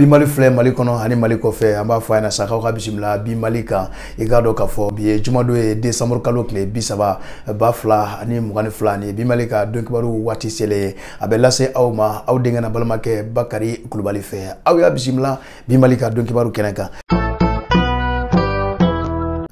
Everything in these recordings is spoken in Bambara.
Bi Mali filɛ Mali kɔnɔ ani Mali kɔfɛ, an b'a fɔ a ɲɛna sa k'aw ka bisimila Bi Mali kan. I k'a dɔn k'a fɔ bi ye jumadon ye, décembre kalo tile 30 2022, ni Bi Mali ka don kibaru waati selen ye. A bɛ lase aw ma aw denkɛ n'a balimakɛ Bakari Kulubali fɛ. Aw y'a bisimila Bi Mali ka don kibaru kɛnɛ kan.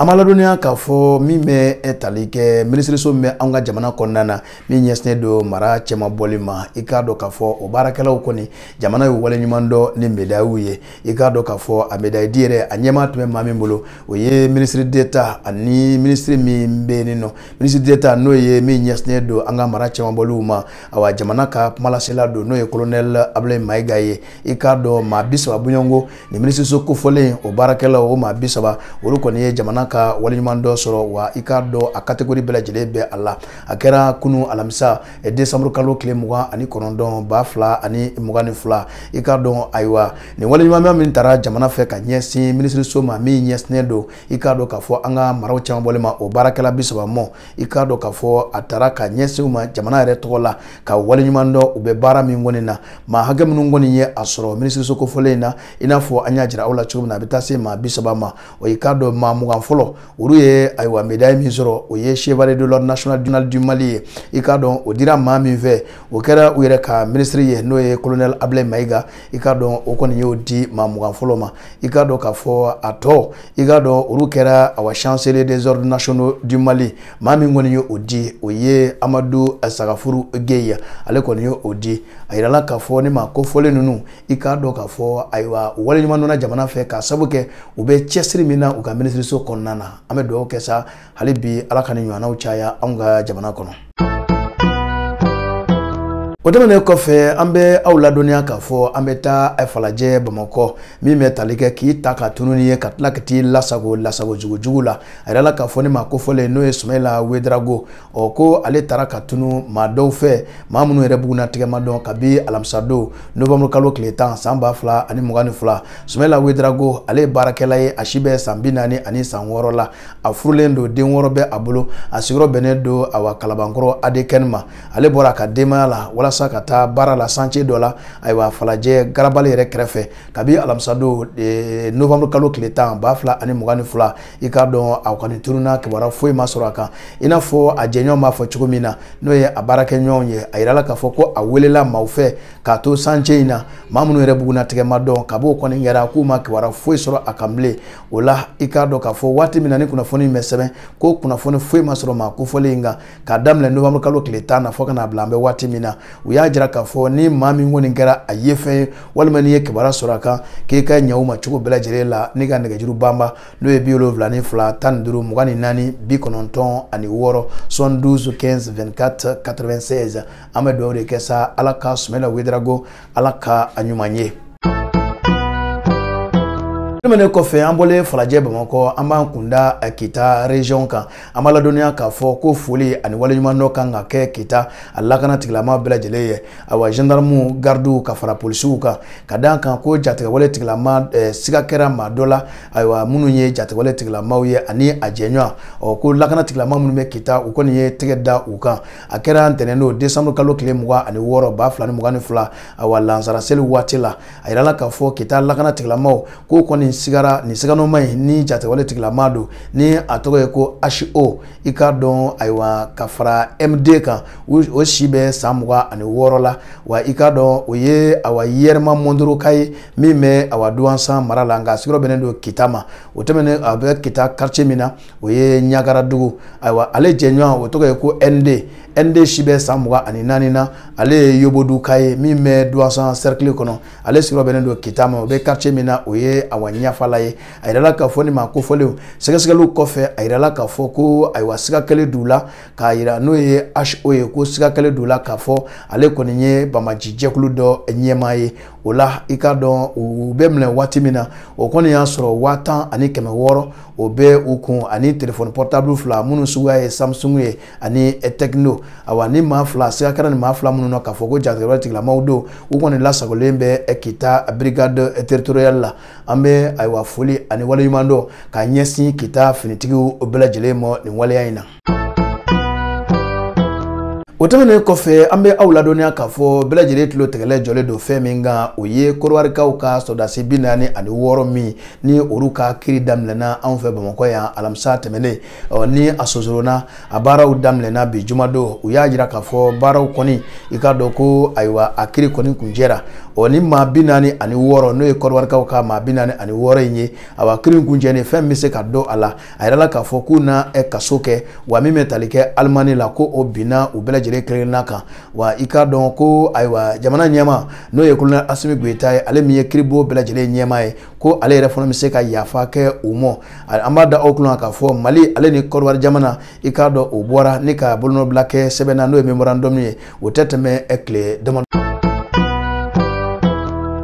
An b'a ladɔnniya k'a fɔ min bɛ tali kɛ minisiriso min bɛ anw ka jamana kɔnɔna na, min ɲɛsinnen don mara cɛmabɔli ma, i k'a dɔn k'a fɔ o baarakɛlaw kɔni jamana y'u waleɲuman dɔn ni médaille ye. I k'a dɔn k'a fɔ a médaille di yɛrɛ, a ɲɛmaa tun bɛ maa min bolo, o ye ministre d'État ani ministre min bɛ yen nɔ, ministre d'État n'o ye min ɲɛsinnen don an ka mara cɛmabɔliw ma, awa jamana ka kumalasela don, n'o ye colonel Abdoulaye Maïga ye. I k'a dɔn maa 30 bɔɲɔgɔnko ni minisiriso kofɔlen o baarakɛlaw, o maa 30 olu kɔni ye jamana ka waleɲuman dɔ sɔrɔ. Wa i k'a dɔn a catégorie bɛɛ lajɛlen bɛ a la. A kɛra kunu alamisa décembre kalo tile 29 2022. I k'a dɔn ayiwa nin waleɲuman min taara jamana fɛ ka ɲɛsin minisiriso ma min ɲɛsinnen don, i k'a dɔn k'a fɔ an ka maraw caman bɔlen ma, o baarakɛla 30 mɔ, i k'a dɔn k'a fɔ a taara ka ɲɛsin u ma jamana yɛrɛ tɔgɔ la ka waleɲuman dɔn u bɛ baara min kɔni na. Maa hakɛ minnu kɔni ye a sɔrɔ minisiriso kofɔlen in na, i n'a fɔ an y'a jira aw la cogo min na, a bɛ taa se maa 30 ma. O i k'a dɔn maa 20 fɔlɔ olu ye ayiwa médaille min sɔrɔ, o ye chevalier de l'ordre national du Mali ye. I k'a dɔn o dira maa min fɛ, o kɛra u yɛrɛ ka ministre ye, n'o ye colonel Abdoulaye Maïga. I k'a dɔn o kɔni y'o di maa 20 fɔlɔ ma. I k'a dɔn k'a fɔ a tɔ, i k'a dɔn olu kɛra awa chancelier des ordres nationaux du Mali. Maa min kɔni ye o di, o ye Amadou Sagafuru Gueye, ale kɔni ye o di. A yirala k'a fɔ ni maa kofɔlen ninnu, i k'a dɔn k'a fɔ ayiwa u waleɲuman dɔnna jamana fɛ k'a sababu kɛ u bɛ cɛsiri min na u ka minisiriso kɔnɔna na. An bɛ dugawu kɛ sa hali bi Ala ka nin ɲɔgɔnnaw caya anw ka jamana kɔnɔ. O tɛmɛnen kɔfɛ, an bɛ aw ladɔnniya k'a fɔ an bɛ taa Falajɛ Bamakɔ, min bɛ tali kɛ k'i ta ka tununi ye ka tila ka t'i lasago lasago jugujugu la. A yirala k'a fɔ ni maa kofɔlen n'o ye Sumayila Ouédraogo, ɔ ko ale taara ka tunu maa dɔw fɛ, maa minnu yɛrɛ bugunnatigɛ ma dɔn, kabi alamisadon novembre kalo tile 10 san 2022. Sumayila Ouédraogo ale ye baarakɛla ye, a si bɛ san 46 la, a furulen don, den 6 bɛ a bolo, a sigiyɔrɔ bɛnnen don awa Kalabankɔrɔ ADKN ma. Ale bɔra a ka denbaya la walasa ka taa baara la chantier dɔ la, ayiwa Falajɛ garabali yɛrɛ kɛrɛfɛ, kabi alamisadon novembre kalo tile 10 2022. I k'a dɔn a kɔni tununna, kibaruya foyi ma sɔrɔ a kan. I n'a fɔ a jɛɲɔgɔn b'a fɔ cogo min na, n'o ye a baarakɛɲɔgɔnw ye, a yirala k'a fɔ ko a welela maaw fɛ k'a to chantier in na, maa minnu yɛrɛ bugunnatigɛ ma dɔn. Kab'o kɔni kɛra, k'u ma kibaruya foyi sɔrɔ a kan bilen. O la i k'a dɔn k'a fɔ waati min na ni kunnafoni in bɛ sɛbɛn, ko kunnafoni foyi ma sɔrɔ maa kofɔlen in kan k'a daminɛ novembre kalo tile 10 na fo ka n'a bila an bɛ waati min na. U y'a jira k'a fɔ ni maa min kɔni kɛra a ye fɛn ye, walima n'i ye kibaruya sɔrɔ a kan, k'i ka ɲɛ u ma cogo bɛɛ lajɛlen la n'i ka nɛgɛjuru banba, n'o ye 72 15 24 96 72 15 24 96. An bɛ dugawu de kɛ sa, Ala ka Sumayila Ouédraogo, Ala ka a ɲuman ye. Tɛmɛnen kɔfɛ, an bɔlen Falajɛ Bamakɔ, an b'an kunda Kita région kan. An b'a ladɔnniya k'a fɔ ko foli ani waleɲuman dɔ kan ka kɛ Kita a lakana tigilama bɛɛ lajɛlen ye, awa gendarmew, gardiw ka fara polisiw kan, ka d'a kan ko jatigɛwale tigilama siga kɛra maa dɔ la, ayiwa minnu ye jatigɛwale tigilamaw ye ani a jɛɲɔgɔn. Ɔ ko lakana tigilama minnu bɛ Kita, u kɔni ye tɛgɛ da u kan. A kɛra ntɛnɛn don décembre kalo tile 26 2022, awa lansara seli waati la. A yirala k'a fɔ Kita lakana tigilamaw k'o kɔni sigara nin siganoma in ni jatigɛwale tigilama don, ni a tɔgɔ ye ko HO, i k'a dɔn ayiwa ka fara MD kan, o si bɛ san 26 la. Wa i k'a dɔn o ye awa Yɛrɛma Mondoroka ye min bɛ awa Duwansan mara la, nka a sigiyɔrɔ bɛnnen don Kita ma. O tɛmɛnen, a bɛ Kita quartier min na, o ye Ɲagaradugu. Ayiwa ale jɛɲɔgɔn, o tɔgɔ ye ko ND. ND si bɛ san 24 na, ale ye Yoboduka ye min bɛ Duwansan cercle kɔnɔ, ale sigiyɔrɔ bɛnnen don Kita ma. O bɛ quartier min na, o ye awa Ɲafala ye. A yirala k'a fɔ ni maa kofɔlenw sɛgɛsɛgɛliw kɔfɛ, a yirala k'a fɔ ko ayiwa siga kɛlen d'u la k'a yira, n'o ye HO ye, ko siga kɛlen d'u la k'a fɔ ale kɔni ye banbaanci jɛkulu dɔ ɲɛmaa ye. O la i k'a dɔn u bɛ minɛ waati min na, o kɔni y'a sɔrɔ 10,600 o bɛ u kun, ani téléphone portable 2 minnu suguya ye Samsung ye ani Tecno. Awa ni maa 2 siga kɛra ni maa 2 minnu na k'a fɔ ko jatigɛwale tigilamaw don, u kɔni lasagolen bɛ Kita brigade territoriale la. An bɛ ayiwa foli ani waleɲuman dɔn k'a ɲɛsin Kita finitigiw bɛɛ lajɛlen ma nin waleya in na. O tɛmɛnen kɔfɛ, an bɛ aw ladɔnniya k'a fɔ bɛɛ lajɛlen tulo tigɛlɛ jɔlen don fɛn min kan, o ye Kɔdiwarikaw ka sɔrɔdasi 46 min ni olu ka kiiri daminɛna anw fɛ Bamakɔ yan alamisa tɛmɛnen. Ɔ ni a sosoronna, a baaraw daminɛna bi jumadon. U y'a jira k'a fɔ baaraw kɔni, i k'a dɔn ko ayiwa, a kiiri kɔni kuncɛra. Ɔ ni maa 46, n'o ye Kɔdiwarikaw ka maa 46 in ye, awa, kiiri kuncɛni, fɛn bɛ se ka dɔn a la. A yɛrɛ la k'a fɔ k'u na kaso kɛ wa min bɛ tali kɛ Alimani la, ko o binna u bɛɛ lajɛlen kelenna kan. Wa i k'a dɔn ko ayiwa, jamana ɲɛmaa, n'o ye colonel Asimi Goyita ye, ale min ye kiiribo bɛɛ lajɛlen ɲɛmaa ye, ko ale yɛrɛ fana bɛ se ka yafa kɛ u ma. An b'a da aw kunna k'a fɔ Mali ale ni Kɔdiwari jamana, i k'a dɔn o bɔra ni ka bolonɔbila kɛ sɛbɛn na, n'o ye mémorandum ye, o tɛ tɛmɛ tile damadɔ.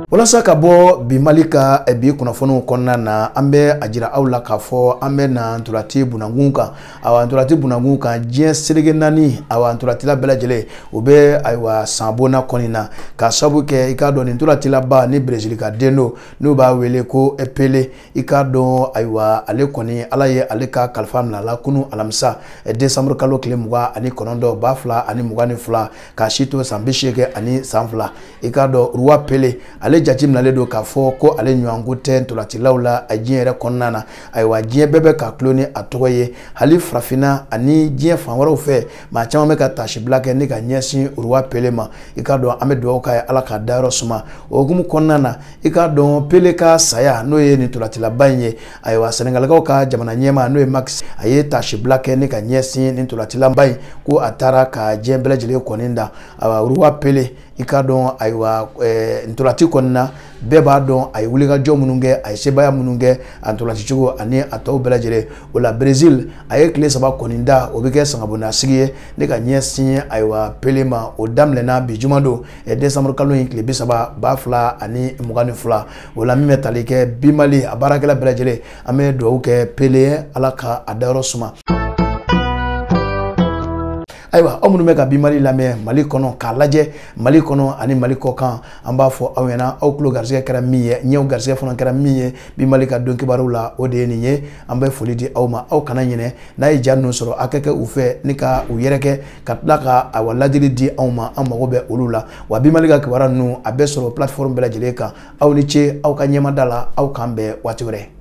Walasa ka bɔ bi Mali ka bi kunnafoniw kɔnɔna na, an bɛ a jira aw la k'a fɔ an bɛ na ntolati bunakun kan. Awa, ntolati bunakun kan, diɲɛ seleke naani, awa, ntolatila bɛɛ lajɛlen u bɛ ayiwa sanbonna kɔni na, k'a sababu kɛ i k'a dɔn nin ntolatilaba ni Brésil ka den don, n'u b'a wele ko Pele. I k'a dɔn ayiwa, ale kɔni, Ala ye ale ka kalifa minɛ a la kunun alamisa, décembre kalo tile 29 2022, k'a si to san 82. I k'a dɔn Roi Pele, ale jateminɛlen don k'a fɔ ko ale ɲɔgɔnko tɛ ntolacilaw la diɲɛ yɛrɛ kɔnɔna na. Ayiwa, diɲɛ bɛɛ bɛ ka tulo ni a tɔgɔ ye, hali farafinna ani diɲɛ fan wɛrɛw fɛ, maa caman bɛ ka tasibila kɛ ni ka ɲɛsin Roi Pele ma. I k'a dɔn an bɛ dugawu k'a ye, Ala k'a dayɔrɔ suma. O hukumu kɔnɔna na, i k'a dɔn Pele ka saya, n'o ye nin ntolacilaba in ye, ayiwa, Sɛnɛgalikaw ka jamana ɲɛmaa, n'o ye Macky, a ye tasibila kɛ ni ka ɲɛsin nin ntolacilaba in, ko a taara ka diɲɛ bɛɛ lajɛlen kɔni da. Ayiwa, Roi Pele, i k'a dɔn ayiwa, ntolaci kɔni na, bɛɛ b'a dɔn a ye wulikajɔ minnu kɛ, a ye sebaaya minnu kɛ a ntolaci cogo ani a tɔw bɛɛ lajɛlen. O la, Brésil a ye tile 3 kɔni da, o bɛ kɛ sangabonnasigi ye ne ka ɲɛsin ayiwa Pele ma. O daminɛna bi jumadon, décembre kalo in tile 30 2022. O la, min bɛ tali kɛ bi Mali a baarakɛla bɛɛ lajɛlen, an bɛ dugawu kɛ Pele ye, Ala ka a dayɔrɔ suma. Ayiwa, aw minnu bɛ ka bi Mali lamɛn Mali kɔnɔ, k'a lajɛ Mali kɔnɔ ani Mali kɔ kan, an b'a fɔ aw ɲɛna, aw tulo garisɛgɛ kɛra min ye, ɲɛw garisɛgɛ fana kɛra min ye bi Mali ka don kibaruw la, o de ye nin ye. An bɛ foli di aw ma. Aw kana ɲinɛ, n'a ye ja ninnu sɔrɔ, a ka kɛ u fɛ ni ka u yɛrɛ kɛ ka tila ka awa ladili di anw ma, an mago bɛ olu la. Wa bi Mali ka kibaruya ninnu, a bɛ sɔrɔ plateforme bɛɛ lajɛlen kan. Aw ni ce aw ka ɲɛmada la, aw k'an bɛn waati wɛrɛ.